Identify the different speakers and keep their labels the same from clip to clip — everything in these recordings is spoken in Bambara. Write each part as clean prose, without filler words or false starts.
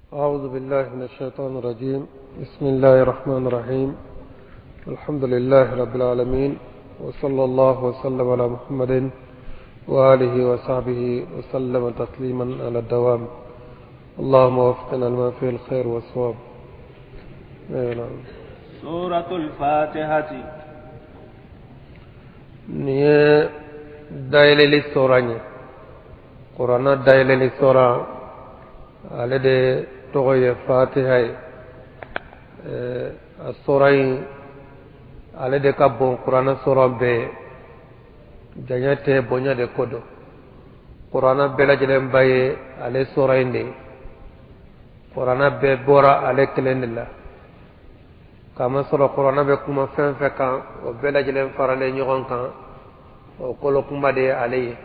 Speaker 1: أعوذ بالله من الشيطان الرجيم. بسم الله الرحمن الرحيم. الحمد لله رب العالمين، وصلى الله وسلم على محمد وآله وصحبه وسلم تسليما على الدوام. اللهم وفقنا لما فيه الخير والصواب. نعم.
Speaker 2: سورة الفاتحة.
Speaker 1: Nin ye dayɛlɛli sɔra ye, kuranna dayɛlɛli sɔra, ale de tɔgɔ ye Fatiha ye. A sɔra in, ale de ka bon kuranna sɔrɔ bɛɛ ye. Janya tɛ, bonya de ko don. Kuranna bɛɛ lajɛlen ba ye ale sɔra in de ye. Kuranna bɛɛ bɔra ale kelen de la, k'a masɔrɔ kuranna bɛ kuma fɛn fɛn kan, o bɛɛ lajɛlen faralen ɲɔgɔn kan, o kolo kunba de ye ale ye.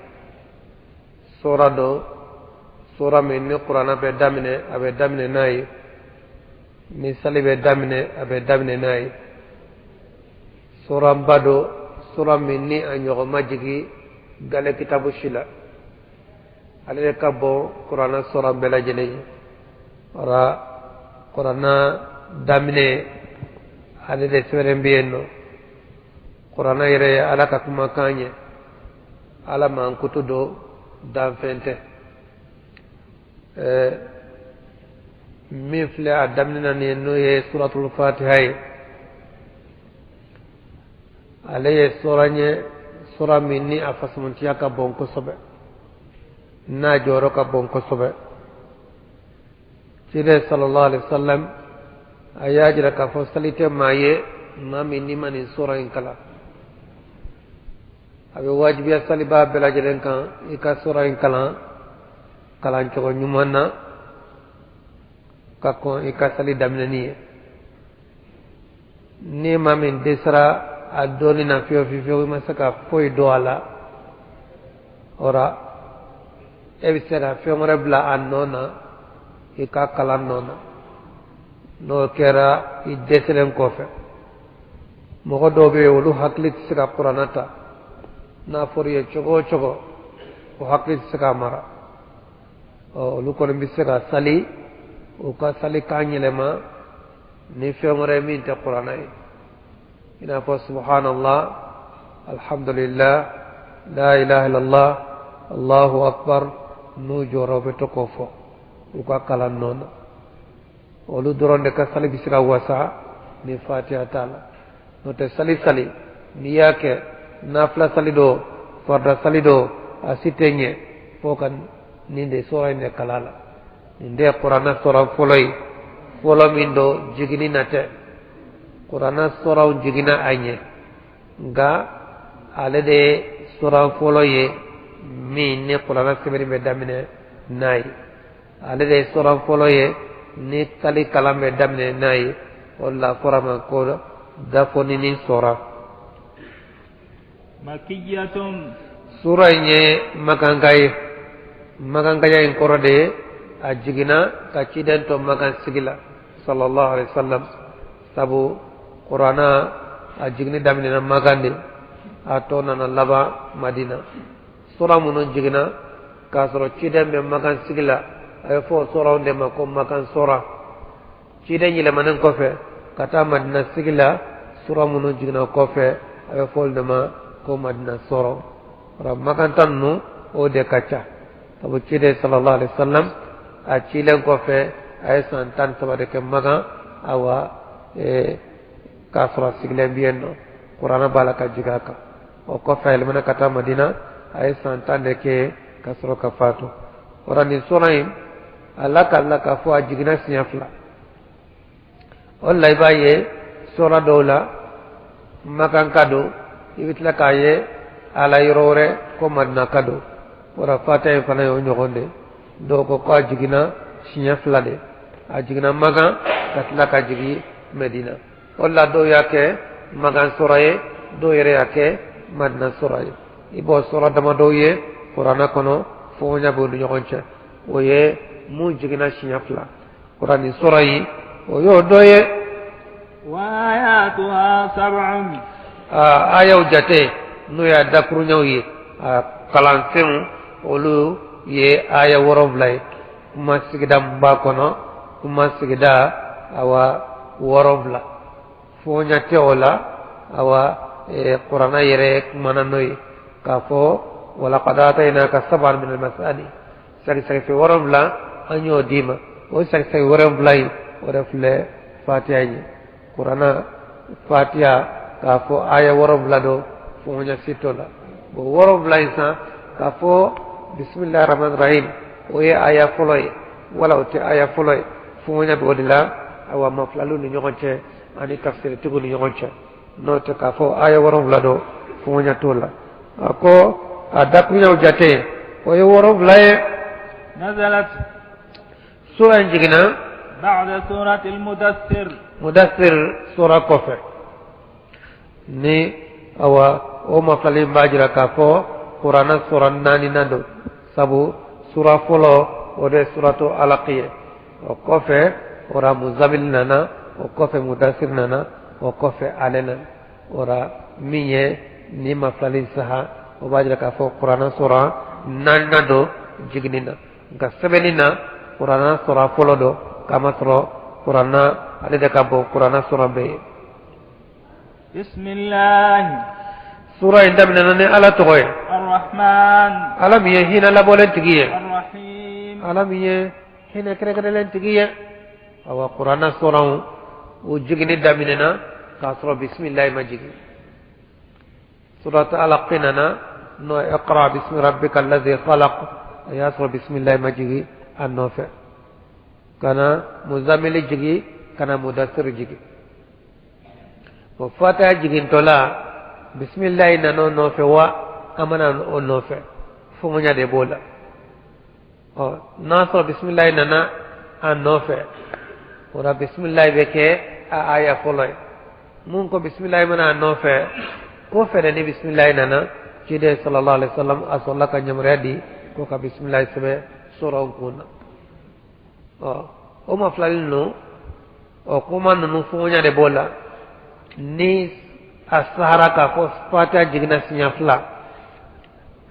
Speaker 1: Sura don, sura min ni kuranna bɛ daminɛ, a bɛ daminɛ n'a ye. Ni sali bɛ daminɛ, a bɛ daminɛ n'a ye. Suraba don, sura min ni a ɲɔgɔn ma jigin gale kitabu si la. Ale de ka bon kuranna sura bɛɛ lajɛlen ye. Wara kuranna daminɛ, ale de sɛbɛnnen bɛ yen nɔ. Kuranna yɛrɛ ye Ala ka kumakan ye, Ala mankutu don, danfɛn tɛ. Min filɛ a daminɛ na nin ye, n'o ye Suratul Fatiha ye, ale ye sura ye, sura min ni a fasamantiya ka bon kosɛbɛ, n'a jɔyɔrɔ ka bon kosɛbɛ. Ciden sallallahu alaihi wasallam a y'a jira k'a fɔ sali tɛ maa ye, maa min n'i ma nin sura in kalan. A bɛ wajibiya salibaa bɛɛ lajɛlen kan i ka sura in kalan kalancogo ɲuman na ka kɔn i ka sali daminɛni ye. Ni maa min dɛsɛra a dɔnni na fiyewu fiyewu, i ma se ka foyi dɔn a la, o la e bɛ se ka fɛn wɛrɛ bila a nɔ na, i ka kalan nɔ na, n'o kɛra i dɛsɛlen kɔfɛ. Mɔgɔ dɔw bɛ yen, olu hakili tɛ se ka kuranna ta. N'a fɔra i ye cogo o cogo, o hakili tɛ se k'a mara. Ɔ, olu kɔni bɛ se ka sali, u ka sali kan yɛlɛma ni fɛn wɛrɛ min tɛ kuranna ye, i n'a fɔ subhanallah, alhamdulillah, la ilaha illallah, allahu akbar. N'u jɔra, u bɛ to k'o fɔ u ka kalan nɔ na. Olu dɔrɔn de ka sali bɛ se ka wasa ni Fatiha t'a la. N'o tɛ, sali sali n'i y'a kɛ, nafila sali don, farida sali don, a si tɛ ɲɛ fo ka nin de sura in de kalan la. Nin de ye kuranna sura fɔlɔ ye, fɔlɔ min don jiginni na tɛ. Kuranna suraw jiginna a ɲɛ, nka ale de ye sura fɔlɔ ye min ni kuranna sɛbɛnni bɛ daminɛ n'a ye. Ale de ye sura fɔlɔ ye ni sali kalan bɛ daminɛ n'a ye. O de la a fɔra ma ko dafoninin sura.
Speaker 2: Makiyatun.
Speaker 1: Sura in ye makanka ye. Makankaya in kɔrɔ de ye a jiginna ka ciden to Makan sigi la, sallallahu alaihi wasallam, sabu kuranna a jiginni daminɛna Makan de, a tɔ nana laban Madina. Sura minnu jiginna k'a sɔrɔ ciden bɛ Makan sigi la, a bɛ fɔ o suraw de ma ko Makan sura. Ciden yɛlɛmanen kɔfɛ ka taa Madina sigi la, sura minnu jiginna kɔfɛ, a bɛ fɔ olu de ma ko Madina sura. Makan ta ninnu, o de ka ca, sabu ciden sallallahu alaihi wasallam a cilen kɔfɛ, a ye san 13 de kɛ Makan. Awa, k'a sɔrɔ a sigilen bɛ yen nɔ, kuranɛ b'a la ka jigin a kan. O kɔfɛ, a yɛlɛmana ka taa Madina, a ye san 10 de kɛ ka sɔrɔ ka fatu. O la, nin sura in, a lakalila k'a fɔ a jiginna siɲɛ fila. O la, i b'a ye sura dɔw la, makanka don, i bɛ tila k'a ye a la yɔrɔ wɛrɛ ko madinaka don. O la, Fatiha in fana y'o ɲɔgɔn de. Dɔw ko k'a jiginna siɲɛ fila de: a jiginna Makan ka tila ka jigin Mɛdina. O la, dɔw y'a kɛ Makan sura ye, dɔw yɛrɛ y'a kɛ Madina sura ye. I b'o sura damadɔw ye kuranɛ kɔnɔ, fɔɲɔgɔnya b'u ni ɲɔgɔn cɛ. O ye mun jiginna siɲɛ fila. O la, nin sura in, o y'o dɔ ye. Ayaw jate, n'o y'a dakuruɲaw ye, a kalansenw, olu ye aya 7 ye. Kuma sigida min b'a kɔnɔ, kuma sigida awa 70 fɔɲa tɛ o la. Awa kurana yɛrɛ kumana n'o ye k'a fɔ walaqad ataynaka sab'an min al-masani, sagisagi fɛn 70 an y'o d'i ma. O sagisagi 70 in o de filɛ fatiha in ye. Kurana fatiha k'a fɔ aya 70 don, fɔɲa si t'o la. Bon, 70 in san k'a fɔ bisimilahi rahmani rahim o ye aya fɔlɔ ye wala o tɛ aya fɔlɔ ye, fɔɲa bɛ o de la. Awa mafilaliw ni ɲɔgɔn cɛ ani tafsiritigiw ni ɲɔgɔn cɛ, n'o tɛ k'a fɔ aya 70 don, fɔɲa t'o la. A ko a dakuruɲaw jate o ye 70 ye.
Speaker 2: Nazalat,
Speaker 1: sura in jiginna
Speaker 2: ba'da surati al-mudaththir,
Speaker 1: mudaththir sura kɔfɛ. Ni awa o mafilali b'a jira k'a fɔ kuranna sura naaninan don, sabu sura fɔlɔ o de ye suratu alaq ye, o kɔfɛ o ra muzamil nana, o kɔfɛ mudaththir nana, o kɔfɛ ale nana. O ra min ye ni mafilali saha, o b'a jira k'a fɔ kuranna sura naaninan don jiginni na. Nka sɛbɛnni na, kuranna sura fɔlɔ don, k'a masɔrɔ kuranna ale de ka bon kuranna sura bɛɛ ye.
Speaker 2: Bisimilahi,
Speaker 1: sura in daminɛna ni Ala tɔgɔ ye,
Speaker 2: arrahman,
Speaker 1: Ala min ye hinɛ labɔlen tigi ye,
Speaker 2: arrahim,
Speaker 1: Ala min ye hinɛ kɛrɛnkɛrɛnlen tigi ye. Awa kuranna suraw o jiginni daminɛna k'a sɔrɔ bisimilahi ma jigin. Surat alaq nana n'o iqra bismi rabbika allazi khalaq, a y'a sɔrɔ bisimilahi ma jigin a nɔfɛ. Ka na muzamili jigin, ka na mudassir jigin. O fatiha jigintɔ la, bisimilahi nana o nɔfɛ wa a ma na o nɔfɛ, fɔɲa de b'o la. Ɔ n'a sɔrɔ bisimilahi nana a nɔfɛ, o la bisimilahi bɛ kɛ a aya fɔlɔ ye. Mun ko bisimilahi ma na a nɔfɛ, ko fɛnɛ ni bisimilahi nana, ciden sallallahu alaihi wasallam a sɔrɔla ka yamaruya di ko ka bisimilahi sɛbɛn suraw kun na. Ɔ o ma filali ninnu, o kuma ninnu fɔɲa de b'o la. Ni a sahara k'a fɔ fatiha jiginna siɲɛ 2,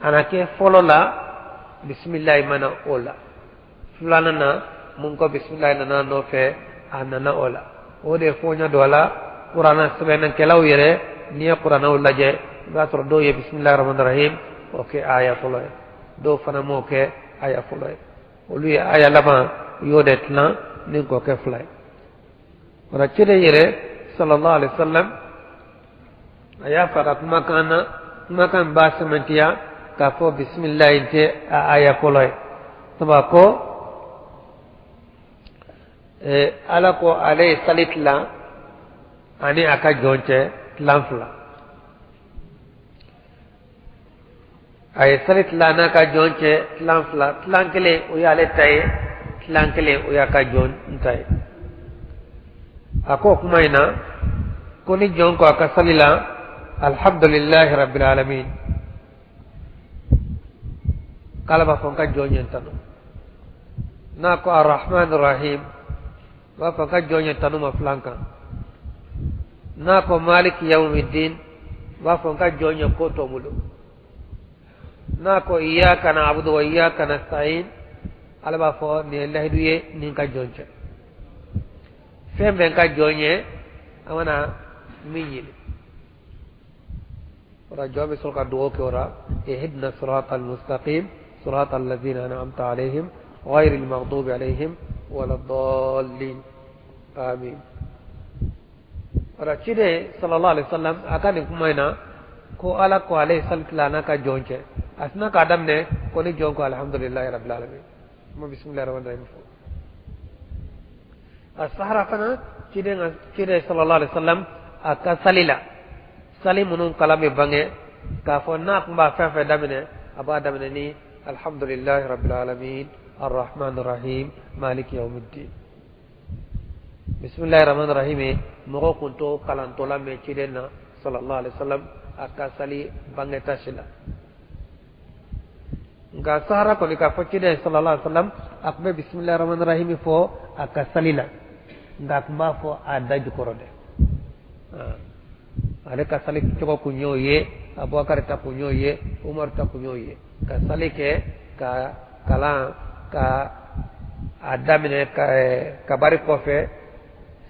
Speaker 1: a na kɛ fɔlɔ la bisimilahi ma na o la, filanan na mun ko bisimilahi nana nɔfɛ, a nana o la. O de ye fɔɲa don a la. Kuranna sɛbɛnnikɛlaw yɛrɛ, n'i ye kurannaw lajɛ, i b'a sɔrɔ dɔw ye bisimilahi rahmani rahim o kɛ aya fɔlɔ ye, dɔw fana m'o kɛ aya fɔlɔ ye. Olu ye aya laban u y'o de tilan ni k'o kɛ 2 ye. O la ciden yɛrɛ sallallahu alaihi wa sallam a y'a fɔ a ka kumakan na, kumakan b'a sɛmɛntiya k'a fɔ bisimilahi tɛ a aya fɔlɔ ye. Sabu a ko Ala ko ale ye sali tilan ani a ka jɔn cɛ tilan 2. A ye sali tilan n'a ka jɔn cɛ tilan 2, tilan 1 o y'ale ta ye, tilan 1 o y'a ka jɔn ta ye. A ko kuma in na ko ni jɔn ko a ka sali la alhamdulillahi rabbil alamin, k'Ala b'a fɔ n ka jɔn ye n tanu. N'a ko arrahman rahim, b'a fɔ n ka jɔn ye tanu ma filan kan. N'a ko maliki yawmiddin, b'a fɔ n ka jɔn ye ko tɔ bolo. N'a ko iyyaka na'budu wa iyyaka nasta'in, Ala b'a fɔ nin ye lahidu ye ni n ka jɔn cɛ, fɛn bɛɛ n ka jɔn ye a mana min ɲini. O la jɔn bɛ sɔrɔ ka dugawu kɛ o la ihdina sirata almustaqim sirata alladhina an'amta alayhim ghayri almaghdubi alayhim wala ddallin, amin. O la ciden sallallahu alaihi wasallam a ka nin kuma in na ko Ala ko ale ye sali tila n'a ka jɔn cɛ, a sinna k'a daminɛ ko ni jɔn ko alhamdulillahi rabbil alamin, ma bisimilahi rahmani rahim fɔ. A sahara fana ciden ka ciden sallallahu alaihi wasallam a ka sali la, sali minnu kalan bɛ bange k'a fɔ n'a tun b'a fɛn fɛn daminɛ, a b'a daminɛ ni alhamdulillahi rabbil alamin arrahman arrahim maliki yawmiddin. Bisimilahi rahman rahim mɔgɔ kun t'o kalantɔla mɛn ciden na sallallahu alaihi wasallam a ka sali bangeta si la. Nka sahara kɔni k'a fɔ ciden sallallahu alaihi wasallam a tun bɛ bisimilahi rahman rahim fɔ a ka sali la, nka a tun b'a fɔ a da jukɔrɔ dɛ. Ale ka sali cogo kun y'o ye, Abubakar ta kun y'o ye, Umaru ta kun y'o ye, ka sali kɛ ka kalan ka A daminɛ kabari kɔfɛ,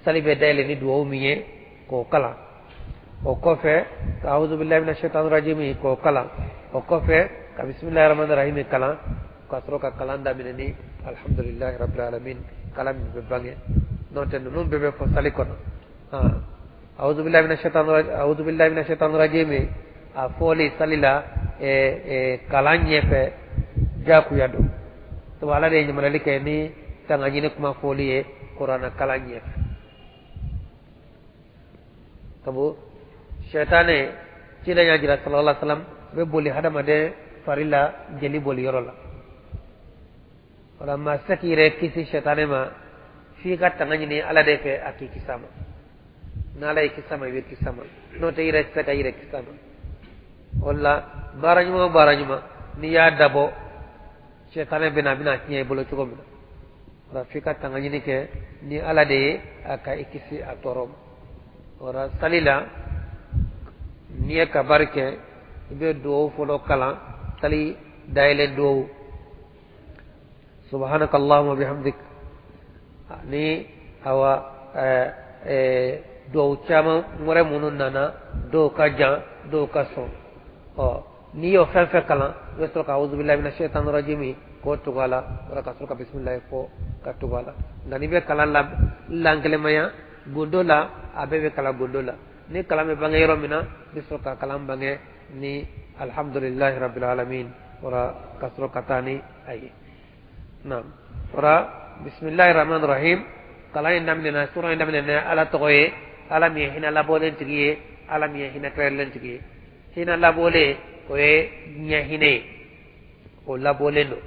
Speaker 1: sali bɛ dayɛlɛ ni duwawu min ye, k'o kalan. O kɔfɛ, ka awuzu billahi mina shaitan rajim k'o kalan. O kɔfɛ, ka bisimilahi rahmani rahim kalan, ka sɔrɔ ka kalan daminɛ ni alhamdulillahi rabbil alamin, kalan min bɛ bange. N'o tɛ, ninnu bɛɛ bɛ fɔ sali kɔnɔ. Awuzu billahi mina shaitan awuzu billahi mina shaitan rajim, a fɔli sali la kalan ɲɛfɛ, jakuya don, sabu Ala de ye ɲamariyali kɛ ni tanga ɲini kuma fɔli ye kuranna kalan ɲɛfɛ, sabu sɛtanɛ, ciden y'a jira sallallahu alaihi wasallam, bɛ boli hadamaden fari la jeli boli yɔrɔ la. Wala maa se k'i yɛrɛ kisi sɛtanɛ ma f'i ka tanga ɲini Ala de fɛ a k'i kisi a ma. N'Ala y'i kisi a ma, i bɛ kisi a ma. N'o tɛ, i yɛrɛ tɛ se ka i yɛrɛ kisi a ma. O la, baara ɲuman o baara ɲuman, n'i y'a dabɔ, sɛtanɛ bɛna, a bɛna tiɲɛ i bolo cogo min na. Wala f'i ka tanga ɲini kɛ ni Ala de ye, a ka i kisi a tɔɔrɔ ma. O la, sali la, n'i ye kabari kɛ, i bɛ duwawu fɔlɔ kalan, sali dayɛlɛ duwawu, subhanaka allahumma bihamdik, ni awa duwawu caman wɛrɛ minnu nana, dɔw ka jan, dɔw ka sɔn. Ɔ, n'i y'o fɛn fɛn kalan, i bɛ sɔrɔ ka awuzu billahi mina shaitan rajim k'o tugu a la, wala ka sɔrɔ ka bisimilahi fɔ ka tugu a la. Nka n'i bɛ kalan la lankelemaya gundo la, a bɛɛ bɛ kalan gundo la. Ni kalan bɛ bange yɔrɔ min na, i bɛ sɔrɔ ka kalan bange ni alhamdulillahi rabbil alamin, wala ka sɔrɔ ka taa ni a ye. Naam. Wala bisimilahi rahman rahim, kalan in daminɛna, sura in daminɛna Ala tɔgɔ ye, Ala min ye hinɛ labɔlen tigi ye, Ala min ye hinɛ kɛrɛlen tigi ye. Hinɛ labɔlen, o ye diɲɛ hinɛ ye, o labɔlen don,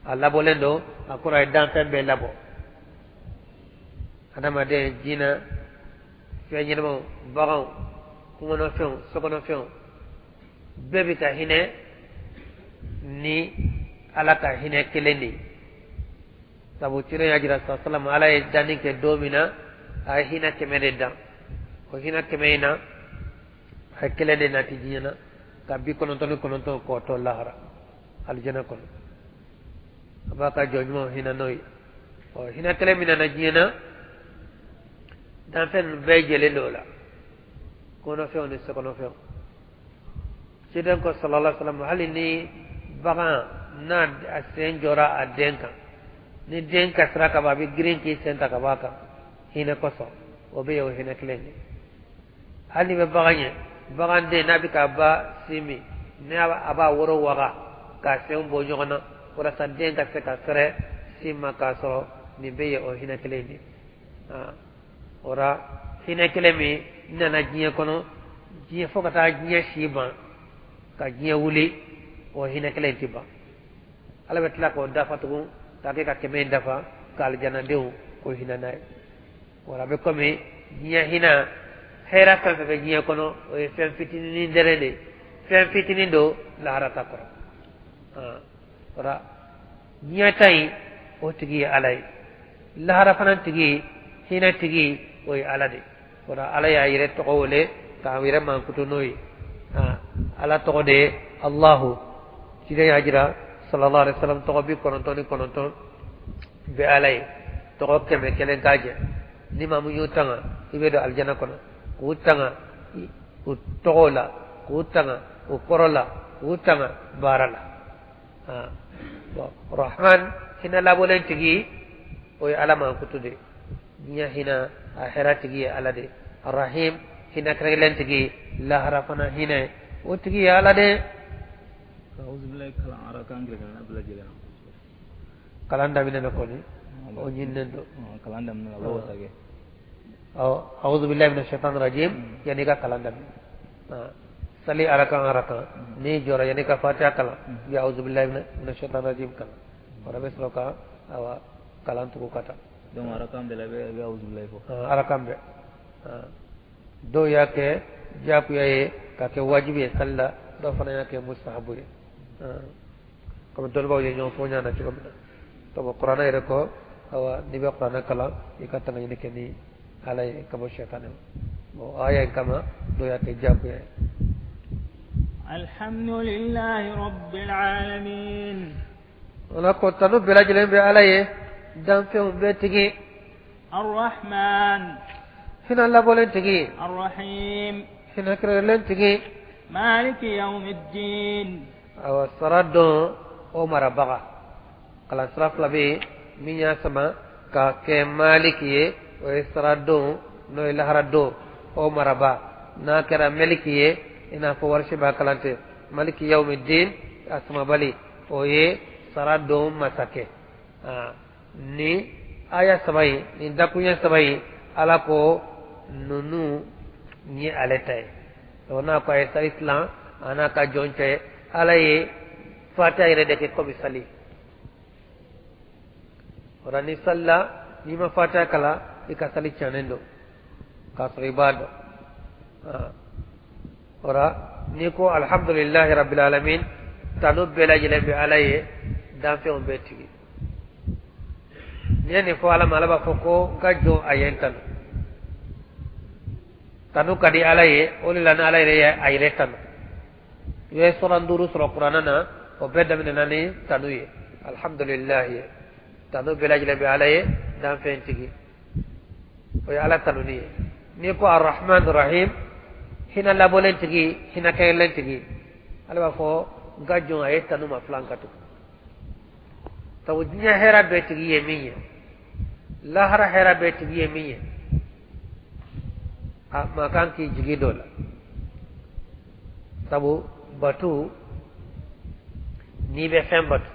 Speaker 1: a labɔlen don. A kɔrɔ ye danfɛn bɛɛ labɔ, adamaden, jinɛ, fɛn ɲɛnamaw, baganw, kungokɔnɔfɛnw, sokɔnɔfɛnw, bɛɛ bɛ ka hinɛ ni Ala ka hinɛ kelen de ye. Sabu ciden y'a jira salam, Ala ye danni kɛ don min na, a ye hinɛ 100 de dan. O hinɛ 100 in na, a ye kelen de nati diɲɛ na, ka 99 k'o to lahara alijana kɔnɔ. A b'a ka jɔn ɲumanw hinɛ n'o ye. Ɔ, hinɛ kelen min nana diɲɛ na, danfɛn ninnu bɛɛ jɛlen don o la, kɔnɔfɛnw ni sokɔnɔfɛnw. Ciden ko sallallahu alaihi wasallam, hali ni bagan n'a a sen jɔra a den kan, ni den kasira ka ban, a bɛ girin k'i sen ta ka bɔ a kan hinɛ kosɔn, o bɛ yen, o hinɛ kelen ye. Hali ni bɛ bagan ɲɛ, bagan den n'a bɛ ka ba sin min, ni a b'a woro waga k'a senw bɔ ɲɔgɔn na walasa den ka se ka fɛrɛ sin ma k'a sɔrɔ, nin bɛ yen, o hinɛ kelen de. O la, hinɛ kelen min nana diɲɛ kɔnɔ, diɲɛ fo ka taa diɲɛ si ban ka diɲɛ wuli, o hinɛ kelen tɛ ban. Ala bɛ tila k'o dafa tugun, k'a kɛ ka 100 in dafa, ka alijanadenw k'o hinɛ n'a ye. Wala a bɛ komi diɲɛ hinɛ, hɛrɛ fɛn fɛn bɛ diɲɛ kɔnɔ, o ye fɛn fitinin dɛrɛ de, fɛn fitinin don lahara ta kɔrɔ. Wala diɲɛ ta in, o tigi ye Ala ye. Lahara fana tigi, hinɛ tigi, o ye Ala de. Wala Ala y'a yɛrɛ tɔgɔ wele k'a yɛrɛ mankutu n'o ye. Ala tɔgɔ de ye Allahu. Ciden y'a jira sallallahu alaihi wasallam, tɔgɔ 99 bɛ Ala ye, tɔgɔ 101 k'a jɛ. Ni maa mun y'u tanga, i bɛ don alijana kɔnɔ. K'u tanga u tɔgɔw la, k'u tanga u kɔrɔ la, k'u tanga baara la. Bon, Rahman, hinɛ labɔlen tigi, o ye Ala mankutu de ye. Diɲɛ hinɛ, a hɛrɛ tigi ye Ala de ye. Rahim, hinɛ kɛrɛnkɛrɛnlen tigi, lahara fana hinɛ, o tigi ye Ala de ye.
Speaker 2: Kalan arakan kelen bɛɛ lajɛlen.
Speaker 1: Kalan daminɛ na kɔni, o ɲininen don.
Speaker 2: Kalan daminɛ na, o ta kɛ.
Speaker 1: A'udhu billahi minash shaitanir rajim yanni ka kalan daminɛ. Sali arakan arakan, n'i jɔra, yanni ka Fatiha kalan, i bɛ a'udhu billahi minash shaitanir rajim kalan. O la, bɛ sɔrɔ ka awa kalan tugu ka taa.
Speaker 2: Donc arakan bɛɛ la, i bɛ a'udhu billahi fɔ.
Speaker 1: Arakan bɛɛ. Dɔw y'a kɛ diyagoya ye ka kɛ wajibi ye sali la, dɔw fana y'a kɛ mustahabu ye, komi dɔnnibaw ye ɲɔgɔn fɔ ɲɔgɔn na cogo min na. Sabu kuranɛ yɛrɛ kɔ, awa, n'i bɛ kuranɛ kalan, i ka tanga ɲini kɛ ni Ala ye ka bɔ sɛtanɛ ma. Bon, aya in kama, dɔw y'a kɛ diyagoya ye.
Speaker 2: الحمد لله رب العالمين.
Speaker 1: Ala ko tanu bɛɛ lajɛlen bɛ Ala ye, danfɛnw bɛɛ tigi.
Speaker 2: Arrahman.
Speaker 1: Hinɛ labɔlen tigi.
Speaker 2: Arrahim.
Speaker 1: Hinɛ kɛrɛnkɛrɛnlen tigi.
Speaker 2: Maliki yawmiddin.
Speaker 1: Awa, sara don o marabaga. Kalansira fila bɛ yen min y'a sama ka kɛ maliki ye, o ye sara don n'o ye lahara don o maraba. N'a kɛra mɛliki ye, i n'a fɔ warisi b'a kalan ten, maliki yawmiddin, a samabali o ye sara don masakɛ. Ni aya saba in, nin dakuɲɛ saba in, Ala ko ninnu ye ale ta ye. O n'a ko a ye sali tilan a n'a ka jɔn cɛ, Ala ye fatiha yɛrɛ de kɛ komi sali. O la n'i salila, n'i ma fatiha kalan, i ka sali tiɲɛnen don k'a sɔrɔ i b'a dɔn. O la n'i ko alhamdulilahi rabbil alamin, tanu bɛɛ lajɛlen bɛ Ala ye, danfɛnw bɛɛ tigi. N'i ye nin fɔ Ala ma, Ala b'a fɔ ko n ka jɔn a ye n tanu. Tanu ka di Ala ye, o de la ni Ala yɛrɛ ye a yɛrɛ tanu. I bɛ suran duuru sɔrɔ kuranɛ na, o bɛɛ daminɛna ni tanu ye, alhamdulilahi, tanu bɛɛ lajɛlen bɛ Ala ye, danfɛn tigi. O ye Ala tanuni ye. N'i ko arrahman rahim, hinɛ labɔlen tigi, hinɛ kɛlen tigi, Ala b'a fɔ n ka jɔn a ye tanu ma filan ka to. Sabu diɲɛ hɛrɛ bɛɛ tigi ye min ye, lahara hɛrɛ bɛɛ tigi ye min ye, a maa kan k'i jigi dɔ la. Sabu batu, n'i bɛ fɛn batu,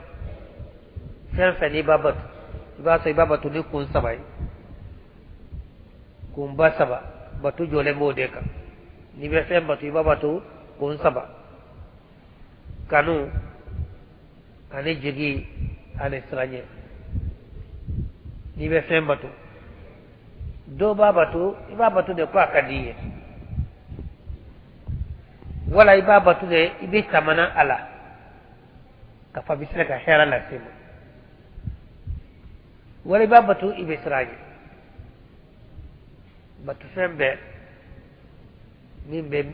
Speaker 1: fɛn fɛn n'i b'a batu, i b'a sɔrɔ i b'a batu ni kun saba ye, kunba saba. Batu jɔlen b'o de kan. N'i bɛ fɛn batu, i b'a batu kun saba: kanu ani jigi ani siranɲɛ. N'i bɛ fɛn batu, dɔw b'a batu, i b'a batu de ko a ka di i ye, wala i b'a batu de i bɛ tamana a la k'a fɔ a bɛ se ka hɛrɛ lase i ma, wala i b'a batu i bɛ siran a ɲɛ. Batu fɛn bɛɛ, min bɛ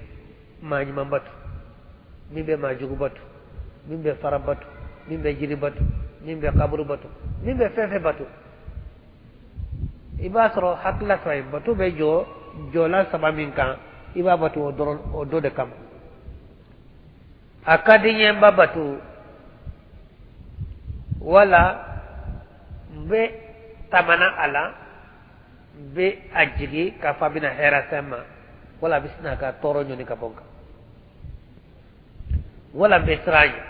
Speaker 1: maa ɲuman batu, min bɛ maa jugu batu, min bɛ fara batu, min bɛ jiri batu, min bɛ kaburu batu, min bɛ fɛn fɛn batu, i b'a sɔrɔ hakilila saba ye. Bato bɛ jɔ jɔlan saba min kan, i b'a batu o dɔrɔn, o dɔ de kama. A ka di n ye, n b'a batu, wala n bɛ tamana a la, n bɛ a jigi k'a fɔ a bɛna hɛrɛ se n ma, wala a bɛ sin ka tɔɔrɔ ɲɔni ka bɔ n kan, wala n bɛ siran a ɲɛ.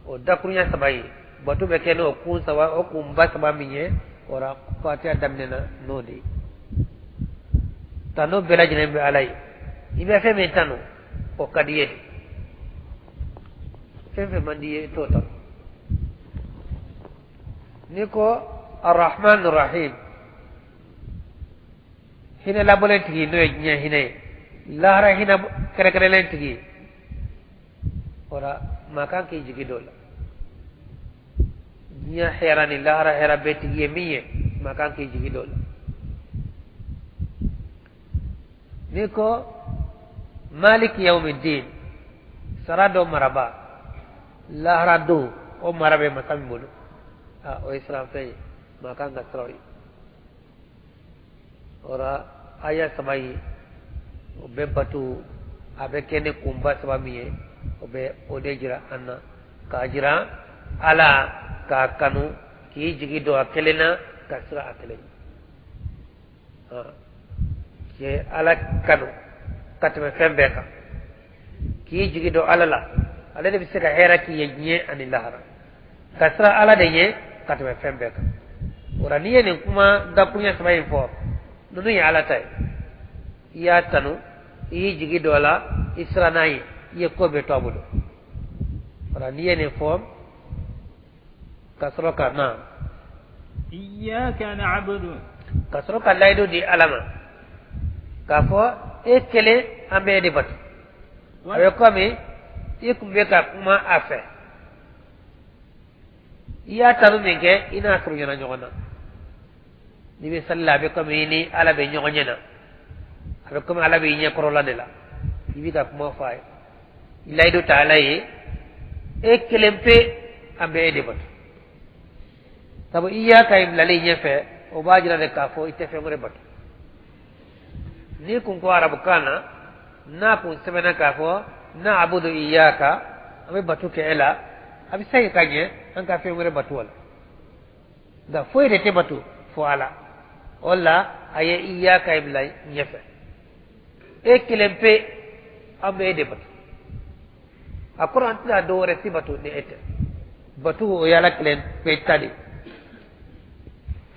Speaker 1: O dakurunya saba ye, bato bɛ kɛ n'o kun saba, o kunba saba min ye, o la fatiha daminɛna n'o de ye. Tanu bɛɛ lajɛlen bɛ Ala ye. I bɛ fɛn min tanu, o ka di i ye de. Fɛn fɛn man di i ye, i t'o tanu. N'i ko arrahman rahim, hinɛ labɔlen tigi, n'o ye diɲɛ hinɛ ye, lahara hinɛ kɛrɛnkɛrɛnlen tigi, o la maa kan k'i jigi dɔ la. Diɲɛ hɛrɛ ni lahara hɛrɛ bɛɛ tigi ye min ye, maa kan k'i jigi dɔ la. N'i ko maliki yawmiddin, sara don maraba, lahara don o mara bɛ masa min bolo, a o ye siranfɛn ye, maa kan ka siran o ye. O la aya saba ye, o bɛ bato a bɛ kɛ ni kunba saba min ye, o bɛ o de jira an na, k'a jira Ala k'a kanu, k'i jigi don a kelen na, ka siran a kelen ɲɛ, k'i Ala kanu ka tɛmɛ fɛn bɛɛ kan, k'i jigi don Ala la, ale de bɛ se ka hɛrɛ k'i ye diɲɛ ani lahara, ka siran Ala de ɲɛ ka tɛmɛ fɛn bɛɛ kan. O la n'i ye nin kuma dakuruɲɛ saba in fɔ, ninnu ye Ala ta ye. I y'a tanu, i y'i jigi don a la, i siranna a ɲɛ, i ye ko bɛɛ to a bolo. O la n'i ye nin fɔ ka sɔrɔ ka na
Speaker 2: iyyaka na'budu,
Speaker 1: ka sɔrɔ ka layidu di Ala ma k'a fɔ e kelen, an bɛ e de bato. A bɛ komi i tun bɛ ka kuma a fɛ, i y'a tanu min kɛ, i n'a surunyana ɲɔgɔn na. N'i bɛ sali la, a bɛ komi i ni Ala bɛ ɲɔgɔn ɲɛ na, a bɛ komi Ala b'i ɲɛkɔrɔla de la, i bɛ ka kuma fɔ a ye. Layidu ta Ala ye, E kelen pe, an bɛ e de bato. Sabu iyaka in bilalen ɲɛfɛ, o b'a jira de k'a fɔ i tɛ fɛn wɛrɛ bato. N'i kun ko arabukan na, n'a kun sɛbɛnna k'a fɔ na'budu iyaka, an bɛ bato kɛ e la, a bɛ se ka ɲɛ an ka fɛn wɛrɛ bato a la. Nka foyi de tɛ bato fo Ala. O la a ye iyaka in bila ɲɛfɛ. E kelen pe, an bɛ e de bato. A kɔrɔ, an tɛna dɔ wɛrɛ si bato ni e tɛ. Bato, o ye Ala kelen pe ta de.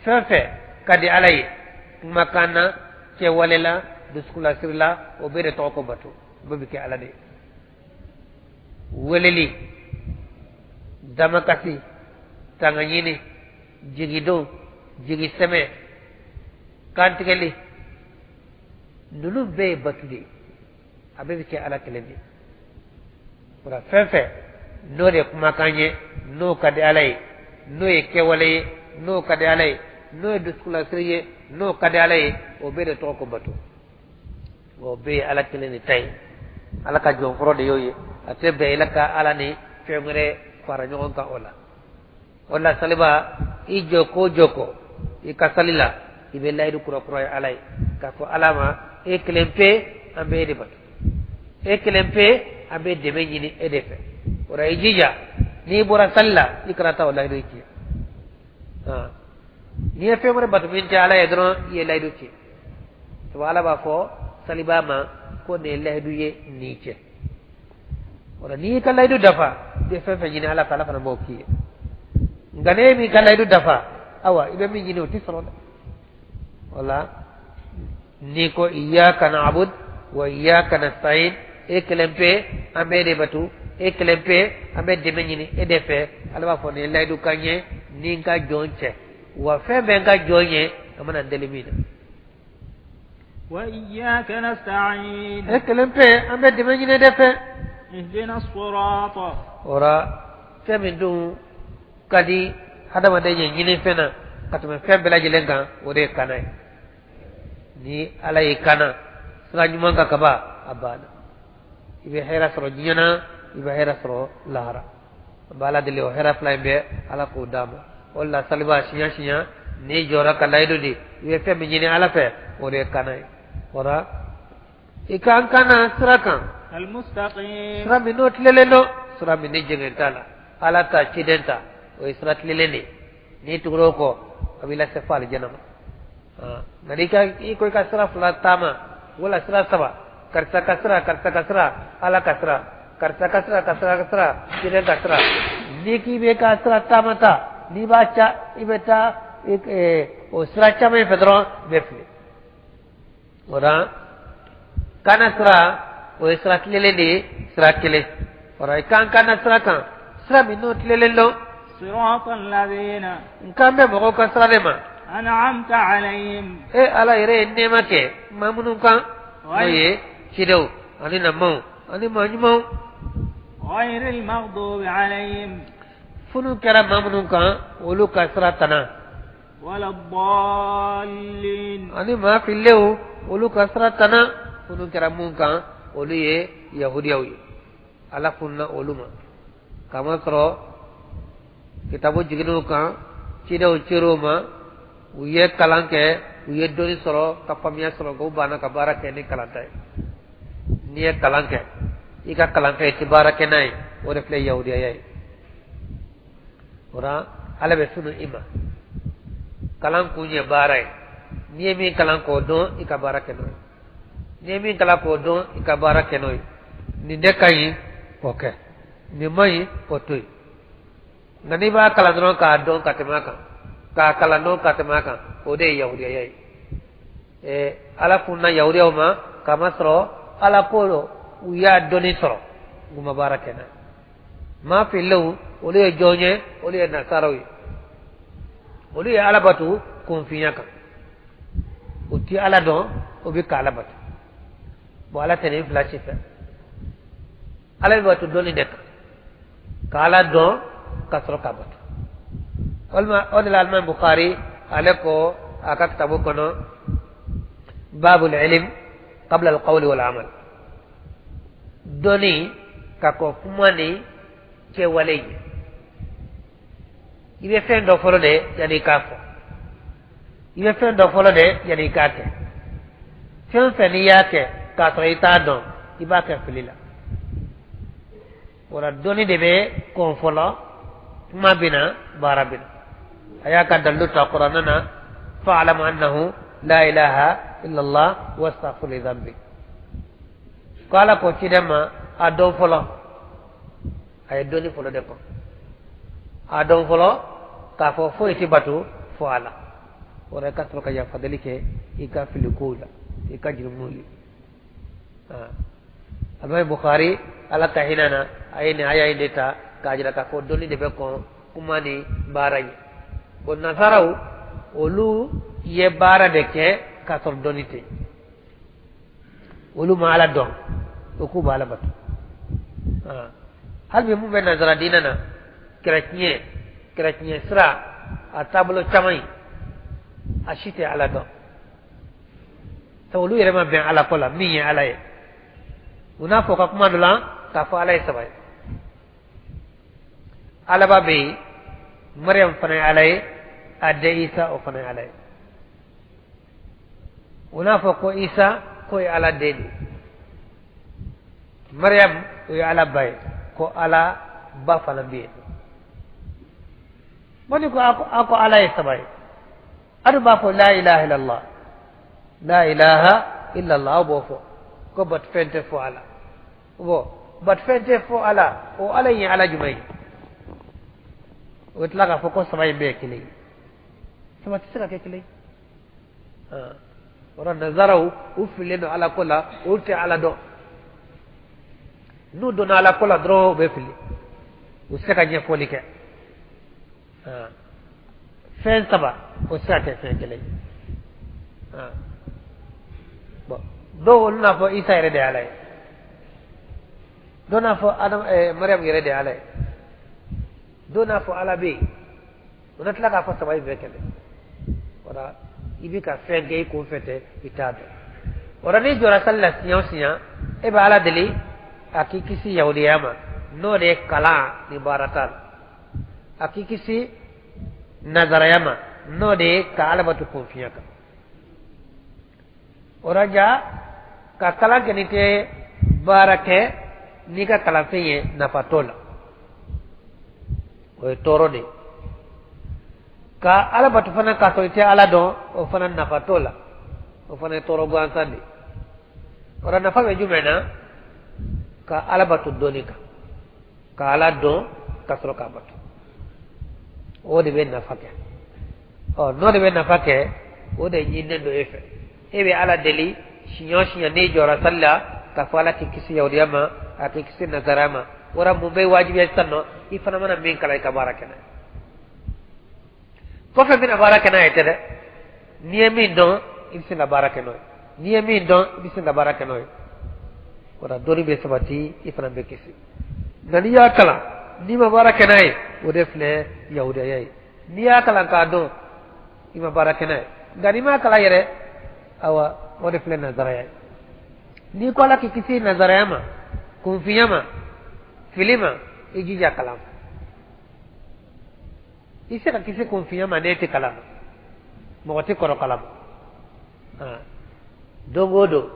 Speaker 1: Fɛn fɛn ka di Ala ye, kumakan na, kɛwale la, dusukunlasiri la, o bɛɛ de tɔgɔ ko bato. O bɛɛ bɛ kɛ Ala de ye. Weleli, damakasi, tangaɲini, jigidon, jigisɛmɛ, kantigɛli, ninnu bɛɛ ye bato de ye. A bɛɛ bɛ kɛ Ala kelen de ye. O la, fɛn fɛn n'o de ye kumakan ye, n'o ka di Ala ye, n'o ye kɛwale ye, n'o ka di Ala ye, n'o ye dusukunlasiri ye, n'o ka di Ala ye, o bɛɛ de tɔgɔ ko bato. O bɛɛ ye Ala kelen de ta ye. Ala ka jɔnfɔlɔ de y'o ye. A tɛ bɛn i la ka Ala ni fɛn wɛrɛ fara ɲɔgɔn kan o la. O la, saliba, i jɔ ko jɔ ko i ka sali la, i bɛ layidu kura kura ye Ala ye, k'a fɔ Ala ma: e kelen pe, an bɛ e de bato, e kelen pe, an bɛ dɛmɛ ɲini e de fɛ. O la, i jija, n'i bɔra sali la, i kana taa o layidu tiɲɛ. N'i ye fɛn wɛrɛ bato min tɛ Ala ye dɔrɔn, i ye layidu tiɲɛ. Sabu Ala b'a fɔ saliba ma ko nin ye layidu ye nin cɛ. O la, n'i y'i ka layidu dafa, i bɛ fɛn fɛn ɲini Ala fɛ, Ala fana b'o k'i ye. Nka n'e m'i ka layidu dafa, awa, i bɛ min ɲini, o tɛ sɔrɔ dɛ. O la, n'i ko iyyaka na'bud wa iyyaka nasta'in, e kelen pe, an bɛ e de bato, e kelen pe, an bɛ dɛmɛ ɲini e de fɛ, Ala b'a fɔ nin ye layidu kan ye ni n ka jɔn cɛ, wa fɛn bɛ n ka jɔn ye, a mana n deli min na.
Speaker 2: وإياك نستعين.
Speaker 1: E kelen pe, an bɛ dɛmɛ ɲini e de fɛ.
Speaker 2: اهدنا الصراط.
Speaker 1: O la, fɛn min dun ka di hadamaden ye ɲini fɛn na ka tɛmɛ fɛn bɛɛ lajɛlen kan, o de ye kana ye. Ni Ala y'i kana sira ɲuman kan kaban, a banna. I bɛ hɛrɛ sɔrɔ diɲɛ na, i bɛ hɛrɛ sɔrɔ lahara. An bɛ Ala deli, o hɛrɛ fila in bɛɛ, Ala k'o d'a ma. O de la, saliba, siɲɛ siɲɛ n'i jɔra ka layidu di, i bɛ fɛn min ɲini Ala fɛ, o de ye kana ye. O la, i k'an kana sira kan.
Speaker 2: المستقيم.
Speaker 1: Sira min n'o tilelen don, sira min ni jɛngɛn t'a la, Ala ta, ciden ta, o ye sira tilelen de ye. N'i tugura o kɔ, a b'i lase fo alijana ma. Nka n'i ka i ko i ka sira fila taama wala sira saba, karisa ka sira, karisa ka sira, Ala ka sira, karisa ka sira, karisa ka sira, ciden ka sira, n'i k'i bɛ ka sira taama ta, n'i b'a ca, i bɛ taa o sira caman in fɛ dɔrɔn, i bɛ fili. O la, kana sira, o ye sira tilelen de ye, sira kelen. O la, i kan kana sira kan, sira min n'o tilelen don.
Speaker 2: صراط الذين
Speaker 1: N kan bɛ mɔgɔw ka sira de ma.
Speaker 2: أنعمت عليهم.
Speaker 1: E Ala yɛrɛ ye nɛɛma kɛ maa minnu kan, n'o ye cidenw ani namaw ani maa ɲumanw.
Speaker 2: غير المغضوب عليهم.
Speaker 1: Funu kɛra maa minnu kan, olu ka sira tana.
Speaker 2: ولا الضالين.
Speaker 1: Ani maa fililenw, olu ka sira tana. Funu kɛra mun kan, olu ye yahudiyaw ye. Ala fununa olu ma, kamasɔrɔ kitabu jiginn'u kan, cidenw cir'u ma, u ye kalan kɛ, u ye dɔnni sɔrɔ, ka faamuya sɔrɔ, k'u banna ka baara kɛ ni kalanta ye. N'i ye kalan kɛ, i ka kalan kɛ, i tɛ baara kɛ n'a ye, o de filɛ yahudiyaya ye. O la, Ala bɛ sunu i ma. Kalan kun ye baara ye. N'i ye min kalan k'o dɔn, i ka baara kɛ n'o ye. N'i ye min kalan k'o dɔn, i ka baara kɛ n'o ye. Nin de ka ɲi, o kɛ. Nin man ɲi, o to yen. Nka n'i b'a kalan dɔrɔn k'a dɔn ka tɛmɛ a kan, k'a kalan dɔn ka tɛmɛ a kan, o de ye yahudiyaya ye. Ala funna yahudiyaw ma, kamasɔrɔ Ala ko u y'a dɔnni sɔrɔ, u ma baara kɛ n'a ye. Maa fililenw, olu ye jɔn ye? Olu ye nasaraw ye. Olu ye Ala batu kunfinya kan. U ti Ala dɔn, u bɛ ka Ala batu. Bon, Ala tɛ nin fila si fɛ. Ala bɛ batu dɔnni de kan, ka Ala dɔn ka sɔrɔ ka batu. Walima o de la, alimami Bukhari, ale ko a ka kitabu kɔnɔ: babul ilm qabla alqawli wal amal. Dɔnni ka kɔn kuma ni Kɛwale ye. I bɛ fɛn dɔn fɔlɔ de yanni i k'a fɔ, i bɛ fɛn dɔn fɔlɔ de yanni i k'a kɛ. Fɛn o fɛn n'i y'a kɛ k'a sɔrɔ i t'a dɔn, i b'a kɛ fili la. O la dɔnni de bɛ kɔn fɔlɔ, kuma bɛ na, baara bɛ na. A y'a ka dalilu ta kuranɛ na: fa'lamu annahu la ilaha illallah wastaghfir li dhanbik. Ko Ala ko ciden ma, a dɔn fɔlɔ. A ye dɔnni fɔlɔ de kɔn. A dɔn fɔlɔ k'a fɔ foyi tɛ bato fo Ala. O la i ka sɔrɔ ka yafa deli kɛ i ka fili kow la, i ka jurumuw ye. Alimami Bukhari, Ala ka hinɛ na, a ye nin aya in de ta k'a jira k'a fɔ dɔnni de bɛ kɔn kuma ni baara ye. Bon, nasaraw olu ye baara de kɛ k'a sɔrɔ dɔnni tɛ. Olu ma Ala dɔn, o k'u b'Ala bato. Hali bi mun bɛ nasara diinɛ na, kɛrɛtiɲɛ kɛrɛtiɲɛ sira a taabolo caman ye, a si tɛ Ala dɔn, sabu olu yɛrɛ ma bɛn Ala ko la min ye Ala ye. U n'a fɔ ka kuma dɔ la k'a fɔ Ala ye saba ye: Alaba bɛ yen, Mariam fana ye Ala ye, a den Isa o fana ye Ala ye. U n'a fɔ ko Isa k'o ye Ala den de ye, Mariam o ye Ala ba ye, ko Ala ba fana bɛ yen. Mɔni ko a ko Ala ye saba ye, a dun b'a fɔ la ilaha illallah, la ilaha illallah. Aw b'o fɔ ko batufɛn tɛ fo Ala. Bon, batufɛn tɛ fo Ala, o Ala in ye Ala jumɛn ye? O bɛ tila k'a fɔ ko saba in bɛɛ ye kelen ye. Saba tɛ se ka kɛ kelen ye. O la nazaraw u fililen don Ala ko la, olu tɛ Ala dɔn. N'u donna Ala ko la dɔrɔn, u bɛ fili, u tɛ se ka ɲɛfɔli kɛ. Fɛn saba o tɛ se ka kɛ fɛn kelen ye. Bon, dɔw olu n'a fɔ Isa yɛrɛ de ye Ala ye, dɔw n'a fɔ Adam Mariam yɛrɛ de ye Ala ye, dɔw n'a fɔ Ala bɛ yen. O na tila k'a fɔ saba in bɛɛ kɛlɛ. Wala i bɛ ka fɛn kɛ i kun fɛ tɛ, i t'a dɔn. O la n'i jɔra sali la siɲɛ o siɲɛ, e bɛ Ala deli a k'i kisi yahudiya ma, n'o de ye kalan ni baara t'a la, a k'i kisi nazaraya ma, n'o de ye ka Ala bato kunfiya kan. O la ja ka kalan kɛ n'i tɛ baara kɛ n'i ka kalanfɛn ye, nafa t'o la, o ye tɔɔrɔ de ye. Ka Ala bato fana k'a sɔrɔ i tɛ Ala dɔn, o fana nafa t'o la, o fana ye tɔɔrɔ gansan de ye. O la nafa bɛ jumɛn na? Ka Ala bato dɔnni kan, ka Ala dɔn ka sɔrɔ k'a bato, o de bɛ nafa kɛ. Ɔ, n'o de bɛ nafa kɛ, o de ɲininen don e fɛ. E bɛ Ala deli siɲɛ o siɲɛ n'i jɔra sali la k'a fɔ Ala k'i kisi yahudiya ma, a k'i kisi nazara ma. Wara mun bɛ wajibiya sisan nɔ? I fana mana min kalan, i ka baara kɛ n'a ye. Kɔfɛ n bɛna baara kɛ n'a ye tɛ dɛ. N'i ye min dɔn, i bɛ se ka baara kɛ n'o ye. N'i ye min dɔn, i bɛ se ka baara kɛ n'o ye. O la dɔnni bɛ sabati, i fana bɛ kisi. Nka n'i y'a kalan, n'i ma baara kɛ n'a ye, o de filɛ yahudiya ye. N'i y'a kalan k'a dɔn, i ma baara kɛ n'a ye, nka n'i m'a kalan yɛrɛ, awa o de filɛ nazaraya ye. N'i ko Ala k'i kisi nazaraya ma, kunfinya ma, fili ma, i jija kalan. I se ka kisi kunfinya ma n'e tɛ kalan ma, mɔgɔ tɛ kɔrɔ kalan ma. Don o don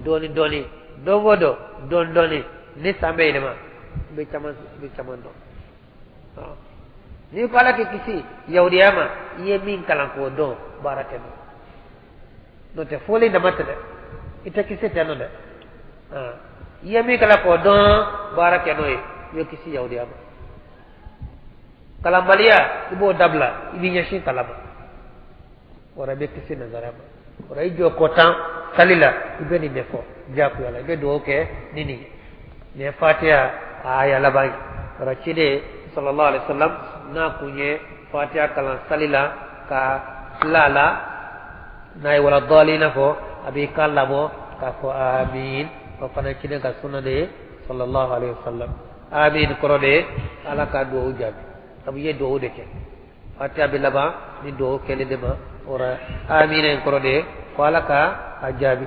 Speaker 1: dɔɔni dɔɔni, don o don dɔɔni dɔɔni, ni san bɛ yɛlɛma, i bɛ caman, i bɛ caman dɔn. N'i ko Ala k'i kisi yahudiya ma, i ye min kalan k'o dɔn, baara kɛ n'o. N'o tɛ fɔli dama tɛ dɛ, i tɛ kisi tɛ nɔ dɛ. I ye min kalan k'o dɔn, baara kɛ n'o ye, i bɛ kisi yahudiya ma. Kalanbaliya, i b'o dabila, i b'i ɲɛsin kalan ma, wara i bɛ kisi nazara ma. Wara i jɔ ko tan sali la, i bɛ nin de fɔ diyagoya la, i bɛ dugawu kɛ ni nin ye. Nin ye Fatiha a aya laban ye. Wara ciden sallallahu alaihi wasallam n'a kun ye Fatiha kalan sali la ka tila a la, n'a ye wala dɔɔlina fɔ, a b'i kan labɔ k'a fɔ amin. O fana ye ciden ka sunna de ye sallallahu alaihi wasallam. Amin kɔrɔ de ye Ala ka dugawu jaabi, sabu i ye dugawu de kɛ. Fatiha bɛ laban ni dugawu kɛlen de ma. O la amina in kɔrɔ de ye ko Ala ka a jaabi.